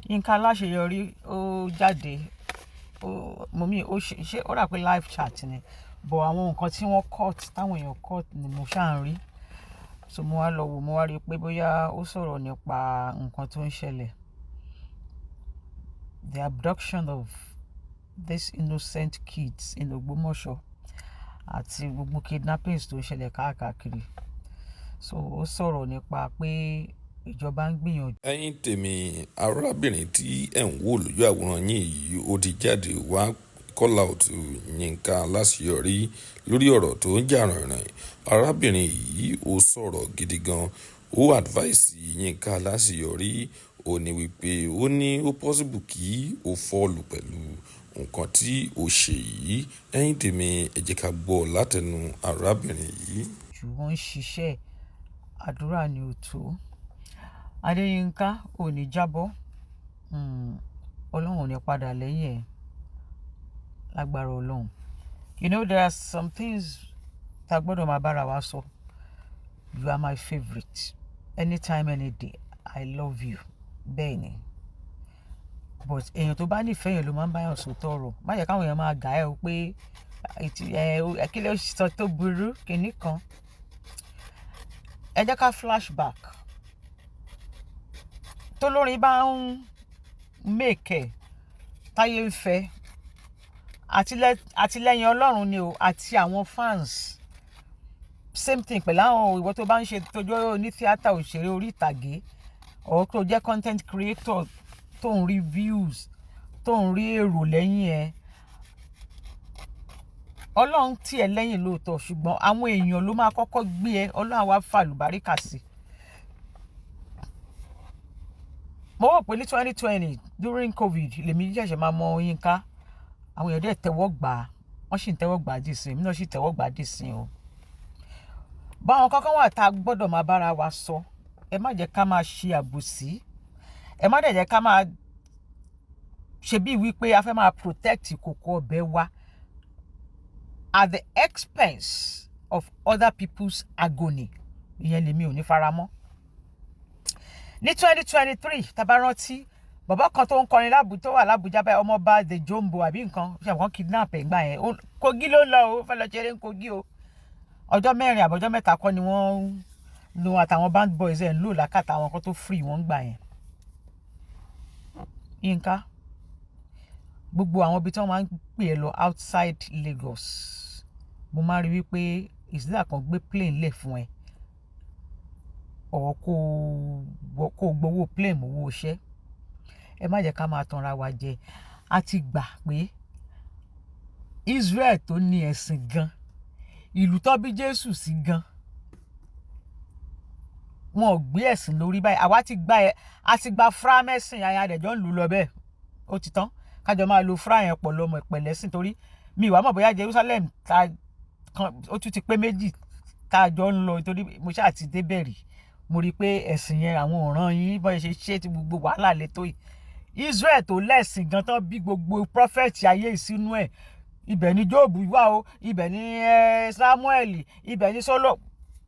Yínká Aláṣeyọrí ó jáde, ó mo mi ó ṣe ó rà pé live chat ni, but àwọn nǹkan tí wọ́n cut, táwọn èèyàn cut ni mo ṣáà ń rí. So mo wá lọ wò, mo wá rí pé bóyá ó sọ̀rọ̀ nípa nǹkan tó ń ṣẹlẹ̀, the abduction of these innocent kids in Ògbómọ̀ṣọ́ àti gbogbo kidnappings tó ń ṣẹlẹ̀ káàkiri. So ó sọ̀rọ̀ nípa pé ìjọba ń gbìyànjú. Ẹ̀yin tèmi, arábìnrin tí ẹ̀ ń wò lójú àwòrán yín yìí, ó ti jáde wá call out Yínká Aláṣeyọrí lórí ọ̀rọ̀ tó ń jà rìnrìn. Arábìnrin yìí, ó sọ̀rọ̀ gidi gan. Ó advice Yínká Aláṣeyọrí. Ó ní wípé ó ní ó possible kí ó fall pẹ̀lú nǹkan tí ó ṣe yìí. Ẹ̀yin tèmi, ẹ jẹ́ ká gbọ́ látẹnu arábìnrin yìí. Wọ́n ń ṣiṣẹ́ àdúrà ní òtó. Adéyínká ò ní jábọ́, Ọlọ́run ò ní padà lẹ́yìn ẹ̀ lágbára Ọlọ́run. You know, there are some things tá a gbọ́dọ̀ máa bára wa sọ. You are my favourite anytime, any day. I love you. Bẹ́ẹ̀ ni, but èèyàn tó bá nífẹ̀ẹ́ yẹn ló máa ń báyàn sòótọ́ ọ̀rọ̀. Má yẹ káwọn èèyàn máa gà ẹ́ o pé ẹ kí ló sọ tó burú kinní kan. Ẹ jẹ́ ká flashback. Tólórin bá ń make ẹ̀ táyé ń fẹ́, àtìlẹ́yìn Ọlọ́run ni o àti àwọn fans. Same thing pẹ̀lú àwọn ìwọ tó bá ń ṣe tójú oní tíátà, òṣèré orí ìtàgé, or tó jẹ́ content creator tó ń rí views, tó ń rí èrò lẹ́yìn ẹ̀. Ọlọ́run tì ẹ́ lẹ́yìn lóòótọ́, ṣùgbọ́n àwọn èèyàn ló máa kọ́kọ́ gbé ẹ. Ọlọ́run wá fàlùbáríkà sí. Mo rò pé ní 2020, during COVID, lèmi ṣẹ̀ṣẹ̀ máa mọ Yínká. Àwọn èèyàn dẹ̀ tẹ́wọ́ gbà á, wọ́n sì ń tẹ́wọ́ gbà á dìsín. Èmi náà sì tẹ́wọ́ gbà á dìsín o. Báwọn kankan wà tá a gbọ́dọ̀ máa bára wa sọ. Ẹ má jẹ́ ká máa ṣe àbòsí. Ẹ má dẹ̀ jẹ́ ká máa ṣe bíi wípé a fẹ́ máa protect kòkó ọbẹ̀ wa at the expense of other people's agony. Ìyẹn lèmi ò ní faramọ́. Ní 2023, tá bá rántí, bàbá kan tó ń kọrin lábù tó wà lábújá báyìí, ọmọọba the Jombo àbí nǹkan ṣe, àwọn kidnap ẹ̀ gbà yẹn. Kogi ló ń lọ o, fẹ́ lọ ṣeré ní Kogi o. Ọjọ́ 4 àbọ̀jọ́ 3 kọ́ ni wọ́n lo àtàwọn band boys ẹ̀ ń lò lákàtà àwọn kan tó free wọ́n gbà yẹn. Yínká, gbogbo àwọn ibi tí wọ́n máa ń pè é lọ outside Lagos, mo máa ń rí wípé ìsílẹ̀ kan gbé plane lẹ̀ fún ẹ ọ̀ kó gbowó plane owó iṣẹ́. Ẹ má jẹ́ ká máa tanra wa jẹ. A ti gbà pé Israel tó ní ẹ̀sìn gan, ìlú tó bí Jésù sí gan, wọn ò gbé ẹ̀sìn lórí báyìí. Àwa ti gba ẹ, a ti gba fúrámẹ́sìn àyà àdẹ̀jọ́ ń lù lọ bẹ́ẹ̀. Ó ti tán, kájọ máa lo fúrá yẹn pọ̀ lọ́mọ ìpẹ̀lẹ́sìn, torí mi ìwà mọ̀ bóyá Jerusalem ta kan ó tún ti pé méjì tá a jọ ń lọ, torí mo ṣáà ti débẹ̀ rí. Mo rí i pé ẹ̀sìn yẹn, àwọn ọ̀ràn yín bọ́ ṣe ṣe ti gbogbo wàhálà lè tó yìí. Israel tó lẹ́sìn gan tán bí gbogbo prophet ayé ìsínú ẹ̀, ibẹ̀ ni Jóòbù wà o, ibẹ̀ ni Samuel, ibẹ̀ ni Sọ́lọ̀,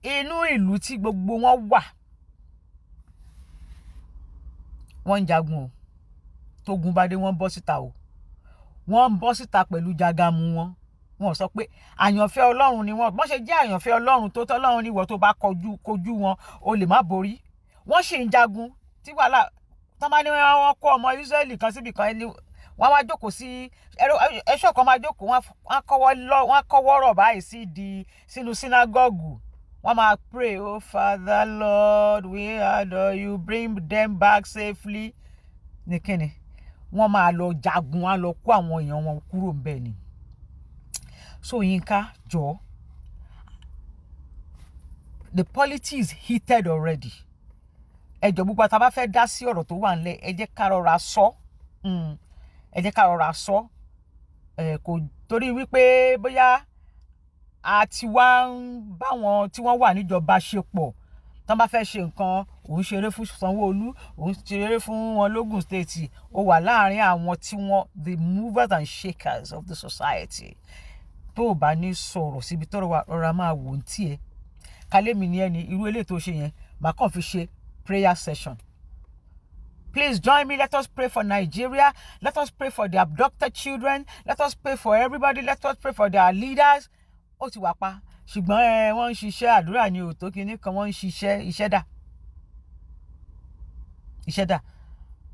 inú ìlú tí gbogbo wọn wà, wọ́n ń jagun o. Tógun bá dé, wọ́n ń bọ́ síta o, wọ́n ń bọ́ síta pẹ̀lú jagamu wọn. Wọn sọ pé àyànfẹ́ Ọlọ́run ni wọ́n. Bọ́n ṣe jẹ́ àyànfẹ́ Ọlọ́run tó tọ́lọ́run ní ìwọ tó bá kọjú kojú wọn, o lè má borí. Wọ́n sì ń jagun. Tí wàhálà tọ́ bá ní wọ́n kó ọmọ Ísírẹ́lì kan síbi kan, ẹni wọ́n wá jókòó sí ẹṣọ́ kan máa jókòó, wọ́n á kọ́wọ́ rọ̀ báyìí sí di sínú sínágọ́gù, wọ́n máa pray, "Oh Father Lord, we adore you, bring them back safely." Ní kíni wọ́n máa lọ jagun, wọ́n á lọ kó àwọn èèyàn wọn kúrò ńbẹ̀ ni. So Yinka, jọ, the politics is heated already. Ẹ jọ̀ọ́, gbogbo àtàbá fẹ́ dá sí ọ̀rọ̀ tó wà nílẹ̀, ẹ jẹ́ ká rọra sọ, ẹ jẹ́ ká rọra sọ. Ẹ kò torí wípé bóyá a ti wá ń báwọn tí wọ́n wà níjọba ṣe pọ̀, tán bá fẹ́ ṣe nǹkan, òun ṣeré fún Sanwó-Olú, òun ṣeré fún wọn lógùn State, ó wà láàrin àwọn tí wọ́n the movers and shakers of the society. Tó o bá ní sọ̀rọ̀ síbi tọ́rọ̀ wà, rọra máa wò ó tiẹ̀. Kálẹ́mi ní ẹni irú eléyìí tó ṣe yẹn, màá kàn fi ṣe prayer session. Please join me. Let us pray for Nigeria. Let us pray for the abducted children. Let us pray for everybody. Let us pray for their leaders. Ó ti wà pa, ṣùgbọ́n ẹ wọ́n ń ṣiṣẹ́ àdúrà ní òótọ́ kínní kan, wọ́n ń ṣiṣẹ́. Iṣẹ́ dà, iṣẹ́ dà.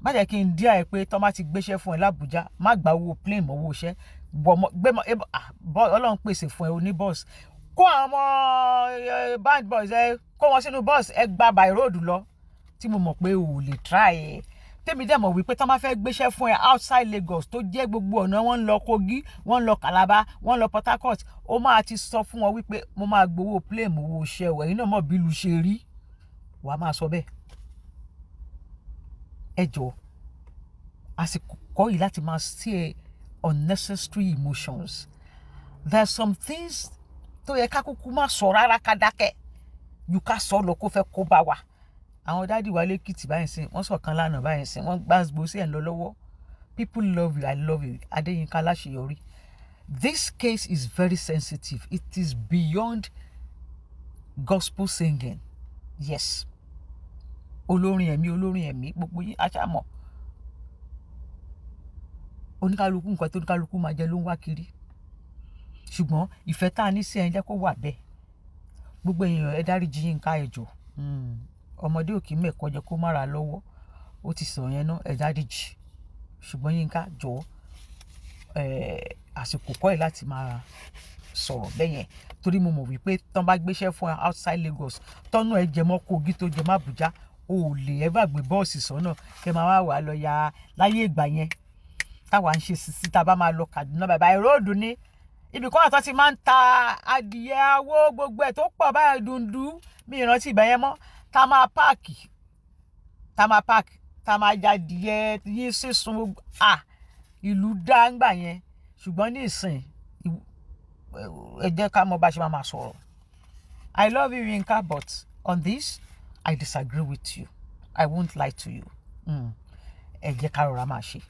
Má jẹ́ kí n dí àyè pé tọ́ má ti gbéṣẹ́ fún ẹ l'Ábùjá, má gba owó plane mọ́ owó iṣẹ́. Gbé Ọlọ́run pèsè fún ẹ oní bọ́ọ̀sì, kó àwọn ọmọ band boys ẹ, kó wọn sínú bọ́ọ̀sì, ẹ gba by road lọ, tí mo mọ̀ pé o ò lè try ẹ. Tèmi dẹ̀ mọ̀ wípé tọ́ bá fẹ́ gbéṣẹ́ fún ẹ outside Lagos, tó jẹ́ gbogbo ọ̀nà wọ́n ń lọ Kogi, wọ́n ń lọ Calabar, wọ́n ń lọ Port Harcourt, ó máa ti sọ fún wọn wípé mo máa gbowó plane, owó iṣẹ́ ẹ̀. Ẹ̀yin náà mọ̀ bí ìlú ṣe rí, wàá máa sọ bẹ́ẹ̀. Ẹ jọ̀ọ́, àsìkò kọ́ yìí láti máa share unnecessary emotions. There are some things tó yẹ ká kúkú má sọ rárá, ká dákẹ́ ju ká sọ lọ, kó fẹ́ kó bá wa. Àwọn daddy wa lẹ́kìtì báyìí sìn, wọ́n sọ̀kan lánàá báyìí sìn, wọ́n gbàgbó sí ẹ̀ ń lọ lọ́wọ́. People love you. I love you, Adéyínká Aláṣeyọrí. This case is very sensitive. It is beyond gospel singing. Yes, olórin ẹ̀mí, olórin ẹ̀mí, gbogbo yín aṣáàmọ̀. Oníkálukú, nǹkan tó oníkálukú máa jẹ ló ń wá kiri, ṣùgbọ́n ìfẹ́ tá a ní sí ẹ, jẹ́ kó wà bẹ́ẹ̀. Gbogbo èèyàn, ẹ dáríjì Yínká, ẹ jọ̀ọ́. Ọmọdé ò kì í mẹ̀kọ́ jẹ kó má ra lọ́wọ́. Ó ti sọ yẹn náà, ẹ dáríjì. Ṣùgbọ́n Yínká, jọ̀ọ́, àsìkò kọ́ ẹ̀ láti máa sọ̀rọ̀ bẹ́yẹn, torí mo mọ̀ wípé tán bá gbéṣẹ́ fún ẹ outside Lagos, tọ́nú ẹ jẹmọ́ Kogi, tó jẹmọ́ Àbújá, o ò lè ẹ bá gbé bọ́ọ̀sì sọ́nà kẹ́ máa wá wà lọ ya. Láyé ìgbà yẹn táwa ń ṣe sisi, tá a bá máa lọ Kaduna, bàbá ìróòdù ní ibì kan àtọ́ ti máa ń ta adìyẹ awó, gbogbo ẹ̀ tó pọ̀ báyìí dundun, mi ìrántí ibẹ̀ yẹn mọ́, tá a máa park, tá a máa park, tá a máa ja adìyẹ yín sísun. À ìlú dá ńgbà yẹn, ṣùgbọ́n ní ìsìn, ẹ jẹ́ ká mọ bá ṣe máa sọ̀rọ̀. I love you, Yinka, but on this I disagree with you. I won't lie to you. Ẹ jẹ́ ká rọra máa ṣe.